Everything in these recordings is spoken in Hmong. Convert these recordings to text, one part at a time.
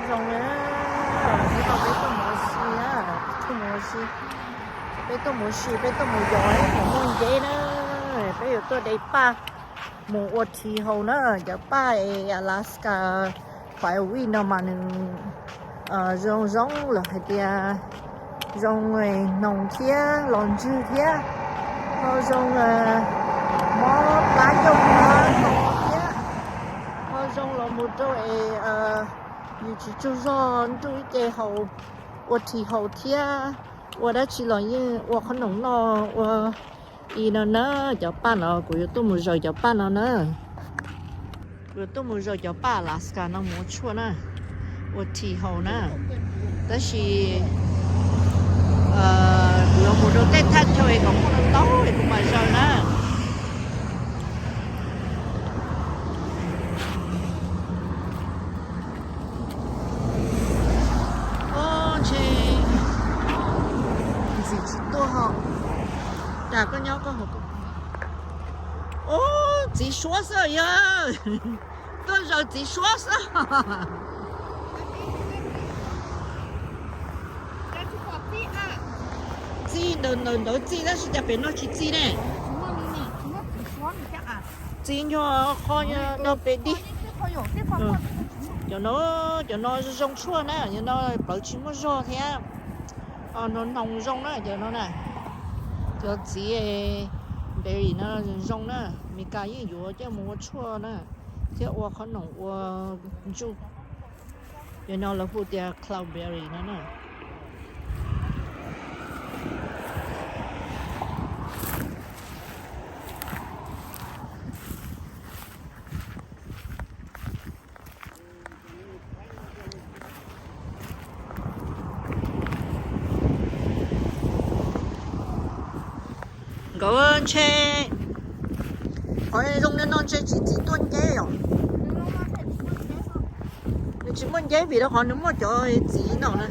Zoo na, peb tuaj mus ua si na, tuaj mus ua si, peb tuaj mus ua si, peb tuaj mus yos ib qhov muaj nceb na, peb yuav tuaj de paj mus ua thi hau na, cov paj es Alaska five week no mas nws zoo zoo los hais tias zoo hnoos thiab los ntswg thiab, ho zoo mob plab ncauj plab no thiab, ho zoo los mus rau es yus tsis tsaug zog nruj ib ce haus, ua thi hau thiab, ua dab tsi los yeej ua qhob noom noj ua i no na. Cov paj no kuv yuav tuaj mus zaws cov paj no na. Kuv yuav tuaj mus zaws cov paj Alaska no mus ua tshuaj na, ua thi hau na. Tab sis kuv yuav mus rau tej thaj chaw es kom muaj ntau ntau es kuv mam zaws na. Ntshe ntxiv tsis tuaj ho. Cas koj nyob koj hauv. Ub, txiv suab xwb yog. Tuaj zaws txiv suab xwb. Txi ntawd ntawd txi tab sis cas pem no tsis txi ne. Txi nco qho nco pem di. Cov no, cov no zoo tshuaj na, cov no plawv tsis muaj zog thiab. No hnoos zoo na cov no na. Cov txiv berry no zoo na, Meskas yeej yuav coj mus ua tshuaj na, thiab ua qhob noom ua ntsuj. Cov no lawv hu tias cloudberry no na. Nkawd ntshe qhov zoo li no ntshe tsis txiv tuaj nceb os. Nws tsis muaj nceb vim rau qhov nws muaj cov txiv no na.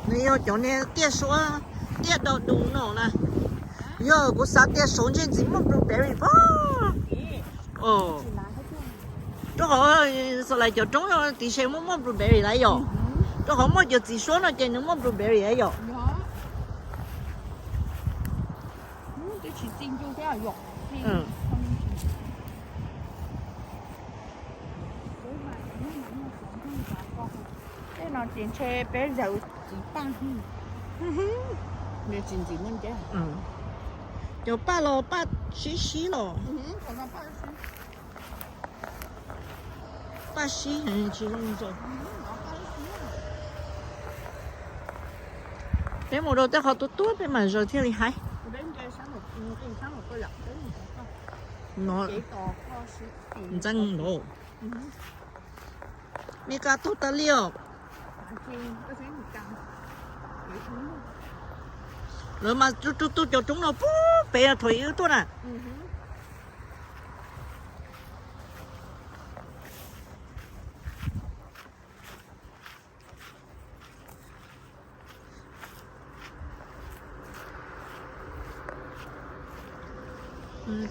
Nws yog cov niag tiaj suab, tiaj do du no na. Yog kuv xav tias saud ntshe ntxiv muaj blueberry pab. Rau qhov Salt Lake cov roob yog tim se muaj muaj blueberry lawm yom. Rau qhov muaj cov txiv suab no ces nws muaj blueberry lawm yom. Tej no ces ntshe peb zaws txiv paj. Tsis ntxiv muaj nceb. Cov paj los paj sib sib los. Paj sib tsis zoo zaws. Peb mus rau tej qhov tuab tuab peb mam zaws thiaj li haib. No ntxeev nraud. Meskas tug tas li os. Lawv mas tu tu cov roob no pub pem thaum wb tuaj na.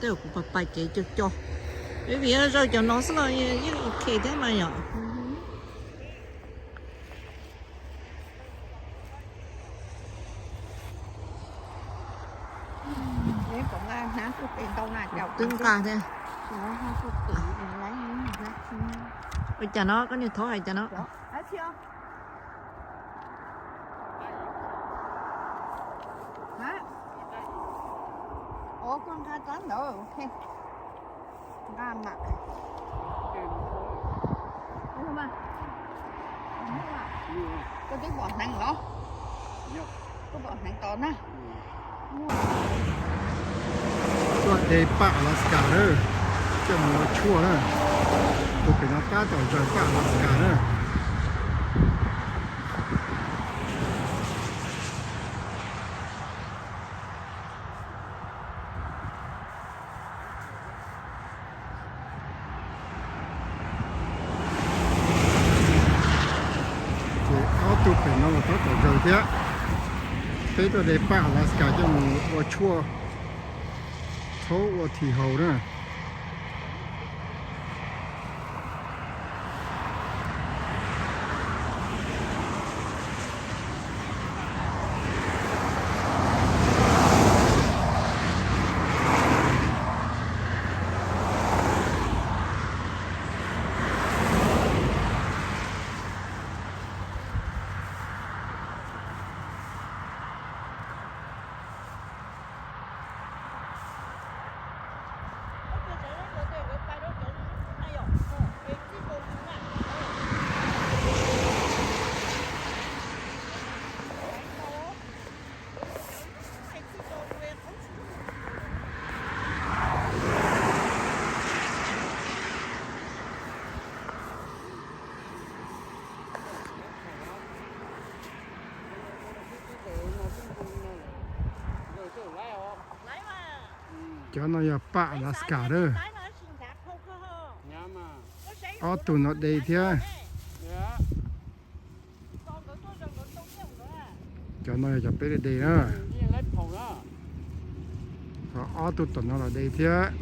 Tej kuv pais pais kev co co, vim zaws cov no xwb los yeej ok thiab mas yom. Twb nqa thiab. Ua cas no koj niag thaub hais cas no. Koj twb pom hneev los? Koj pom hneev tos na. Tuaj de paj Alaska na, coj mus ua tshuaj na. Tus pem no tab tom zaws paj Alaska na. Ces ob tug pem no los tab tom zaws thiab. Peb tuaj de paj Alaska coj mus ua tshuaj thaub ua thi hau na. Cov no yog paj Alaska lawm. Ob tug no de thiab. Cov no yog cov peb de na. Ho ob tug tom no los de thiab.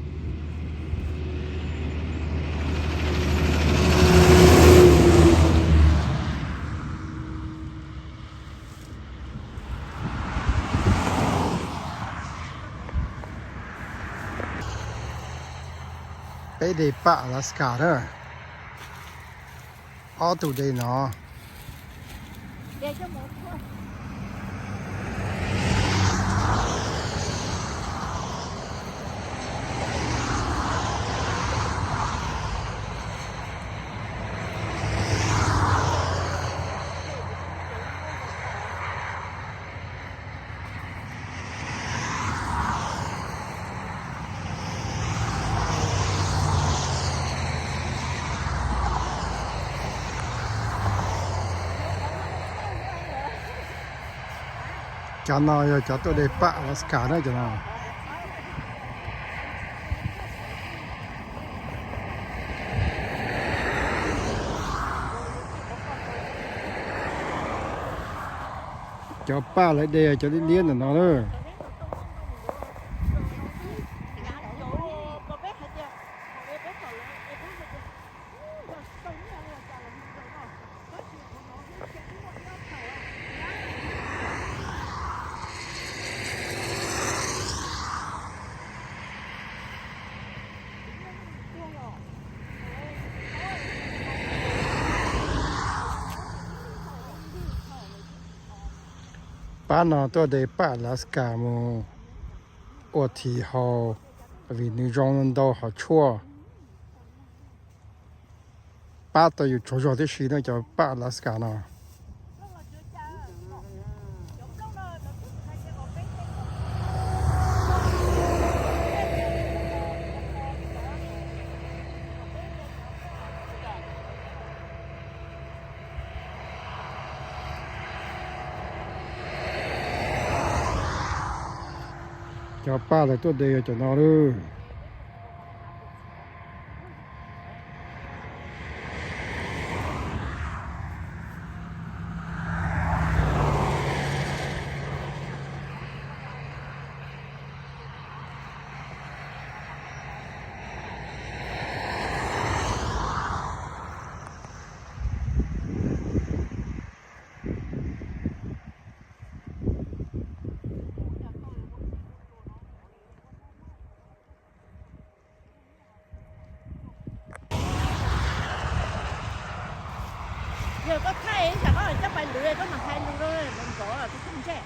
Peb de paj Alaska na. Ob tug de no. Cov no yog cov tuaj de paj Alaska na cov no. Cov paj lawv de cov liab liab ntawm no lawm. Pab no tuaj de paj Alaska mus ua thim haus, vim nws zoo ntau hom tshuaj. Pab tau yus tsaug zog tib si no cov paj Alaska no. Cov paj lawv tuaj de yog cov no lawm. Yog koj thaij ib tsam koj coj pais lwv koj mam hais lus rau nkawd, nkawd koj tsis ntse.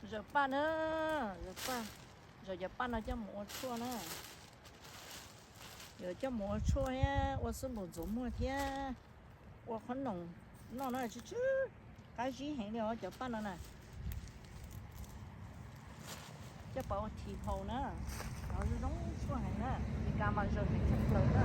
Zaws paj na, zaws paj, zaws cov paj no coj mus ua tshuaj na. Yuav coj mus ua tshuaj thiab ua xab npum ntxuav muag thiab ua qhob noom noj na, tsw tsw qab zib heev li os cov paj no na. Coj pov ua thim haus na, cov zoo tshuaj heev na, Meskas mas zaws heev tshaj plaws na.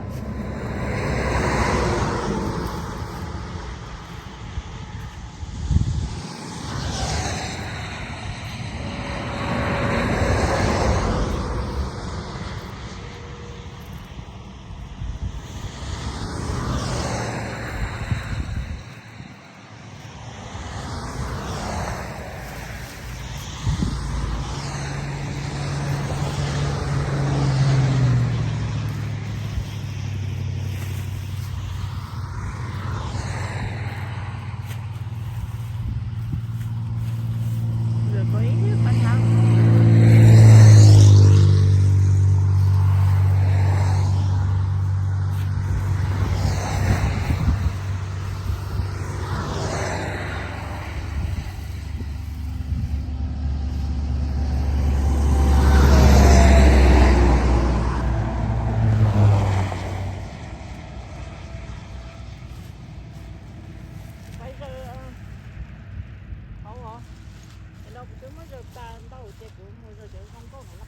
Kuv twb muab zaws tas ntau ces kuv mus zaws cov zoo nkauj no.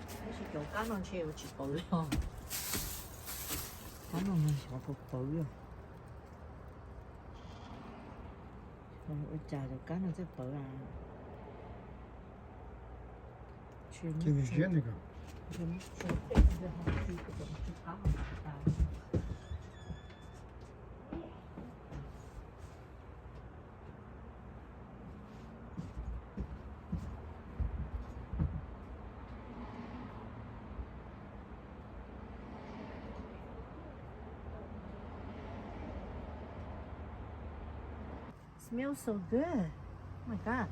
Tab sis cov kab no ntshe yuav tsis pawv li os. Kab no mas xyov puas pawv li. Ua cas cov kab no thiaj pawv a? Smells so good. Oh my god.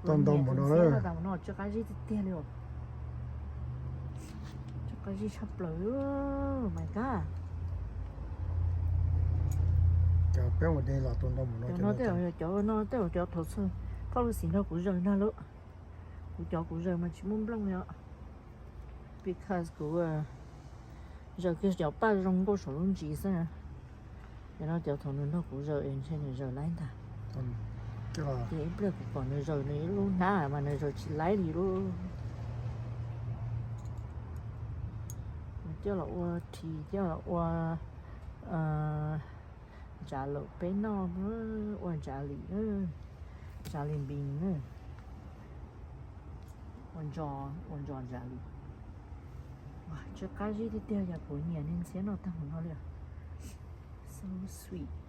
Tau ntau npaum no, tau ntau npaum no, tsw qab zib tiag tiag li os. Tsw qab zib tshaj plaws. Oh my god. Cov peb ua de los tau ntau npaum no, cov no tej zaum yog cov no tej zaum cov thaum xwb koj lub xim nrog kuv zaws ntag lauj. Kuv cov kuv zaws mas tsis muaj nplooj li os. Because kuv zaws kiag cov paj zoo nkauj saum lub ntsis xwb. Cov no cov thaum nws nrog kuv zaws es ntshe nws zaws laib ntag. Ces ib pliag kuv pom nws zaws nws ib lub hnab mas nws zaws tsis laib li lub. Nws coj los ua rhi, coj los ua ntsav laum peb noj, ua ntsav li, ntsav li npis na, ua ntso, ua ntso ntsav li. Tsw qab zib tiag tiag, yog kuv nyiam niag ntxhiab no tag mus no li. So sweet.